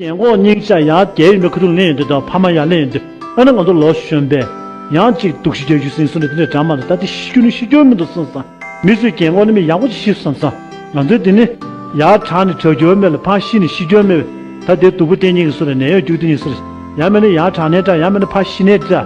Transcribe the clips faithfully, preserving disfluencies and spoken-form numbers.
རྒན་གོག་སྙིང་རྗེ་ཡར་བསྡད་ཡོད་པའི་ཁ་ཐུག་ལེན་ཡོང་དུས་དང་ཕ་མ་ཡར་ལེན་ཡོང་དུས། ཨ་ནི་ང་ཚོ་ལོ་གཞོན་པས་ཡང་གཅིག་སྡུག་ཤི་རྒྱག་རྒྱུ་ཟིན་སོང་ནས་དེ་འདྲ་འདྲ་མ་རེད། ད་དེ་ཤི་རྒྱུ་ནི་ཤི་རྒྱུ་མི་འདུག་སོང་ཙང་། མི་ཚོས་རྒན་གོག་ནི་མི་ཡག་པོ་ཅིག་ཤི་སོང་ཙང་། ང་ཚོས་དེ་ནི་ཡར་དྲག་ནས་དྲག་རྒྱུ་མེད་ལ་ཕར་ཤི་ནས་ཤི་རྒྱུ་མེད་པས། ད་དེ་སྡུག་པོ་བསྟེན་ཉེན་གྱི་བཟོ་རེད། ནད་གཡོག་རྒྱུག་བསྟེན་ཉེན་བཟོ་རེད། ཡང་མིན་ན་ཡར་དྲག་ནས་དྲག་ཡང་མིན་ན་ཕར་ཤི་ནས་དྲག་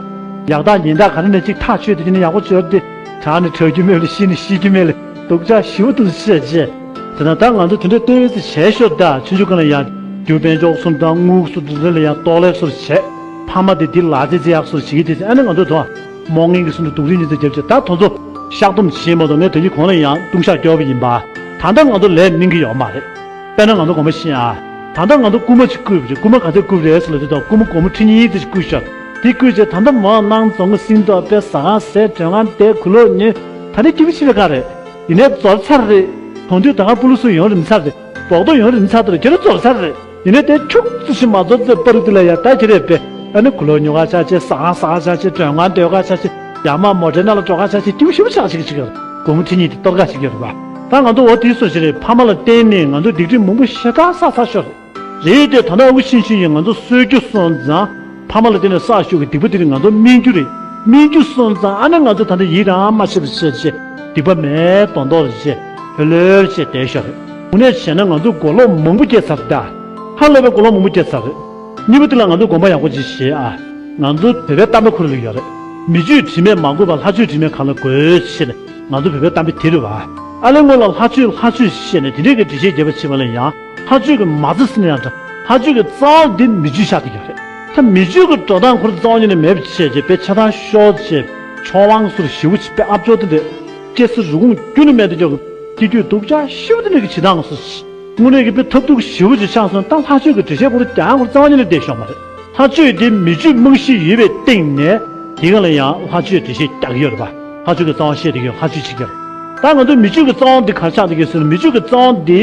ཡག་དག་ཉེས་དག་ག་རེ་ནས་ཅིག་ཐག་ཆོད་དེ་ཅི་ནས་ཡག་པོ་བྱོས་ཏེ། དྲག་ནས་དྲག་རྒྱུ་མེད་ལ་ཤི་ནས་ཤི་རྒྱུ་མེད་ལ་སྡུག་ཅག་ཞེ་པོ་འདུག་ཟེར་བྱས། དེ་ན་ད་ང་ཚོ་དེ་འདྲ་ལྟོས་ཟེར་བྱས་ཤོག་ད་ཆུང་ཆུང་སྒང་ལ་ཡང་རྒྱུ་དཔལ་འབྱོར་སོང་ད་དངུལ་སོ་དེ་ལ་ཡང་ཏོག་ལེ་སོར་བྱས། ཕ་མ་དེ་འདི་ལ་ཙེ་ཙེ་ཡག་སོར་བྱེད་ཀྱི་དེ་ཨ་ནི་ང་ཚོ་དོ་རྨོངས་ངན་གྱི་སོང་དུ་སྡུག་རིགས་ཉིན་ཙེ་རྒྱབ་བྱས། ད་དོ་ཚོ་བཤགས་སྡོམ་བྱེད་མ་གཏོགས་ངས་དེ་གྱི་གོང་ལ་ཡང་ལྟུང་བཤགས་སྐྱོར་བ་ཡིན་པ། ད་ལྟ་ང་ཚོ་ལས་སྨིན་གྱི་ཡོད་མ་རེད། དཔེར་ན་ང་ཚོ་དགོངས་པ་བཞེས་ཨ། ད་ལྟ་ང་ཚོ་རྐུན་མ་ཅིག་རྐུས་པ་རེད། རྐུན་མ་ག་ཚོད་རྐུས་པ་རེད་ཟེར་ལ་དེ་དང་རྐུན་མ་སྒོར་མོ་ཁྲི་གཉིས་ཙམ་ཞིག་རྐུས་ཤག་དེ་རྐུས་རྗེས་ད་ལྟ་མོ་གནང་རྫོང་གི་སིང་ཏོག་དཔེ་ཟ་ཁང་ཟས་མགྲོན་ཁང་བསྡད་གུ་ལོག་ཉོས། ད་ནི་སྐྱིད་པོ་ཆེ་བའི་ཁ་རེད། ཡིན་ནའི་རྫོགས་ཚར་རེད། དོན་དུས་ད་ག་སྤུ་ལུ་སུ་ཡོང་རིམ་ཚར་རེད། རྡོག་རྡོག་ཡོང་རིམ་ཚར་དུ་རེད། ཁྱེད་རང་རྫོགས་ཚར་རེད། ཡིན་ནའི་དེ་ཁྱུག་ཙམ་ཞིག་མ་རྫོགས་ཚེ་པ་རུ་དེ་ལ་ཡ་ད་ཁྱེད་རེད་པས། ཨ་ནི་གུ་ལོག་ཉོ་ག་ཆ་ཆེ། ཟ་ཁང་ཟ་ག་ཆ་ཆེ། མགྲོན་ཁང་སྡོད་ག་ཆ་ཆེ། ཡར་མར་མོ་ཊའི་ནང་ལ་འགྲོ་ག་ཆ་ཆེ། སྐྱིད་པོ་ཞེ་པོ་ཆགས་ཤིག་ཅིག་ཡོད་རེད། སྒོར་མོ་ཁྲི་གཉིས་དེ་གཏོར་ག་ཞིག་ཡོད་རེད་པ། ད་ང་ཚོ་འོ་དེའི་སོ་ཞིག་རེད། ཕ་མ་ལ་བརྟེན་ནས་ང་ཚོ་སྡིག་སྒྲིབ་མང་པོ་ཞེ་དྲག་བསགས་ཚར་ཤོག་རེད། རེད་དེ་ད་ལྟ་ཨ་ཁུ་ཤིན་ཤིན་ཡིས་ང་ཚོ་གསོད་རྒྱུ་སོང་ཙང་། ཕ་མ་ལ་བརྟེན་ནས་བསགས་ཤོག་གི་སྡིག་པ་དེ་རིགས་ང་ཚོ་སྨིན་རྒྱུ་རེད། སྨིན་རྒྱུ་སོང་ཙང་ཨ་ནི་ང་ཚོ་ད་ལྟ་ཡིད་རང་མ་ཆེས་པ་བྱས་བྱས། སྡིག་པ་མེད་མདོག་མདོག་རེ་བྱས། ལྷོད་ལྷོད་བྱས་བསྡད་ཤོག་རེད། དངོས་གནས་བྱས་ན་ང་ཚོ་གོ་ལོག་མང་པོ་སྐྱེས་ཚར་ད། ཧ་ལས་པའི་གོ་ལོག་མང་པོ་སྐྱེས་ཚར་རེད། གཉིས་པ་དེ་ལ་ང་ཚོ་དགོངས་པ་ཡག་པོ་ཅིག་བཞེས་ཨ། ང་ཚོ་བོད་པའི་གཏམ་དཔེ་ཁོ་རང་ལ་ཡོད་རེད། མི་ཆོས་དྲི་མས་མ་གོས་པར་ལྷ་ཆོས་དྲི་མས་གང་ལ་གོས་ཞེས་ནས་ང་ཚོ་བོད་པའི་གཏམ་དཔེ་དེ་རེད་བ། ཨ་ལས་སྔོན་ལ་ལྷ་ཆོས་ལྷ་ཆོས་ཞེས་ནས་དེ་འདྲས་ཀྱི་འགྲེལ་བཤད་རྒྱབ་པ་བྱེད་པ་ལ་ཡང་། ལྷ་ཆོས་ཀྱི་མ་རྩ་ཟིན་ན་ཡང་འདྲ། ལྷ་ཆོས་ཀྱི་རྩ་བ་འདི་མི་ཆོས་ཆགས་བསྡད་ཀྱི་ཡོད་རེད། ད་མི་ཆོས་ཀྱི་འགྲོ་སྟངས་ཁོ་རང་རྩ་བ་ཉིད་ནས་མེད་པ་བྱས་རྗེས་དཔེ་ཆ་ཚང་ཤོར་བྱས། ཕྱོགས་ལྷུང་སོར་ཞེ་པོ་ཅིག་དཔེ་ཨབ་ཅོག་དེ་འདྲས། སྐྱེ་སྲིད་རུས་ཁུངས་རྒྱུན་ནས་མེད་དུ་འཇོག་གི་སྐྱེ་རྒྱུད་སྡུག་ཅག་ཞེ་པོ་དེ་འདྲས་ཀྱི་བྱེད་སྟངས་སོ། དངོས་གནས་ཀྱི་དཔེ་ཐབས་སྡུག་ཞེ་པོ་ཅིག་ཆགས་སོང་། ད་ལྷ་ཆོས་ཀྱི་འགྲེལ་བཤད་ཁོ་རང་རྒྱག་ཡང་ཁོ་རང་རྩ་བ་ཉིད་ནས་བསྡད་ཤོག་མ་རེད། ལྷ་ཆོས་དེ་མི་ཆོས་རྨང་གཞི་ཡོད་པའི་སྟེང་ནས་དེ་ག་ལ་ཡང་ལྷ་ཆོས་འགྲེལ་བཤད་རྒྱག་གི་ཡོད་རེད་པ། ལྷ་ཆོས་ཀྱི་རྩ་བ་བཤད་བསྡད་ཀྱི་ཡོད། ལྷ་ཆོས་བྱེད་ཀྱི་ཡོད་རེད། ད་ང་ཚོ་མི་ཆོས་ཀྱི་རྩ་བ་འདི་ག་རེ་ཆགས་བསྡད་ཀྱི་ཟེར་ན། མི་ཆོས་ཀྱི་རྩ་བ་འདི་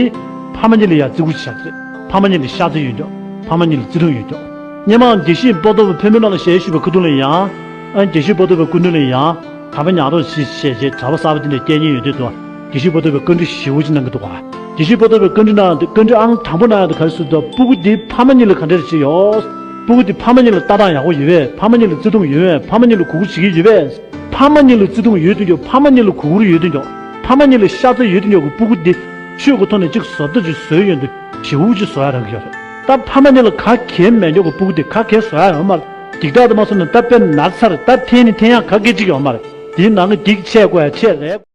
ཕ་མ་གཉིས་ལ་ཡང་བརྩི་བཀུར་ཆགས་ཀྱི་རེད། ཕ་མ་གཉིས་ལ་ཤ་ཚ་ཡོད་མགྱོགས། ཕ་མ་གཉིས་ལ་བརྩེ་དུང་ཡོད་མགྱོགས། སྔོན་མ་དགེ་བཤེས་པོ་ཏོ་བ་ཕེབས་མུན་ནག་ལ་ཞལ་བཞུགས་པའི་ཁ་ཐུག་ལ་ཡང་། ཨ། དགེ་བཤེས་པོ་ཏོ་བའི་སྐུ་མདུན་ལ་ཡང་གྲྭ་པ་ཉར་རོགས་ཞེས་བྱས་རྗེས་གྲྭ་པ་གསར་པ་དེ་འདྲ་སྐྱེལ་མཁན་ཡོད་དུས་དུ། དགེ་བཤེས་པོ་ཏོ་བའི་བཀའ་འདྲི་ཞེ་པོ་ཅིག་གནང་གི་འདུག་ག་དགེ་བཤེས་པོ་ཏོ་བའི་བཀའ་འདྲི་གནང་ཡག་དེ། བཀའ་འདྲི་ཨང་དང་པོ་གནང་ཡག་དེ་ག་རེ་ཟེར་དུས། སྤུ་གུ་འདི་ཕ་མ་གཉིས་ལ་ག་འདྲ་བྱེད་ཡོད། སྤུ་གུ་འདི་ཕ་མ་གཉིས་ལ་ལྟ་སྟངས་ཡག་པོ་ཡོད་པས། ཕ་མ་གཉིས་ལ་བརྩེ་དུང་ཡོད་པས། ཕ་མ་གཉིས་ལ་གུས་བཀུར་བྱེད་ཀྱི་ཡོད་པས། ཕ་མ་གཉིས་ལ་བརྩེ་དུང་ཡོད་དུས་ཀྱང་ཕ་མ་གཉིས་ལ་གུས་བཀུར་ཡོད་དུས་ཀྱང་། ཕ་མ་གཉིས་ལ་ཤ་ཚ་ཡོད་དུས་ཀྱང་གི་སྤུ་གུ་འདི་ཆོས་ཀྱི་ཐོག་ནས་ཅིག་བཟོ་ལྟ་ཅིག་བཟོས་ཡོང་དུས་ཞེ་པོ་ཅིག་བཟོ་ཡག་རག་གི་ཡོད་རེད། ད་ཕ་མ་གཉིས་ལ་ག་གེ་མེད་མགྱོགས་ཀྱི་སྤུ་གུ་འདི་ག་གེ་བཟོ་ཡག་ཡོད་མ་རེད། འགྱིག་ཐག་དེ་མ་བཟོས་ན་ད་དཔེ་ན་ཚར་རེད། ད་འཐེན་ནི་འཐེན་ཡག་ག་གེ་ཅིག་ཡོད་མ་རེད། དེའི་ནང་གི་འགྱིག་ཆད་དགོས་ཡག་ཆད་རེད།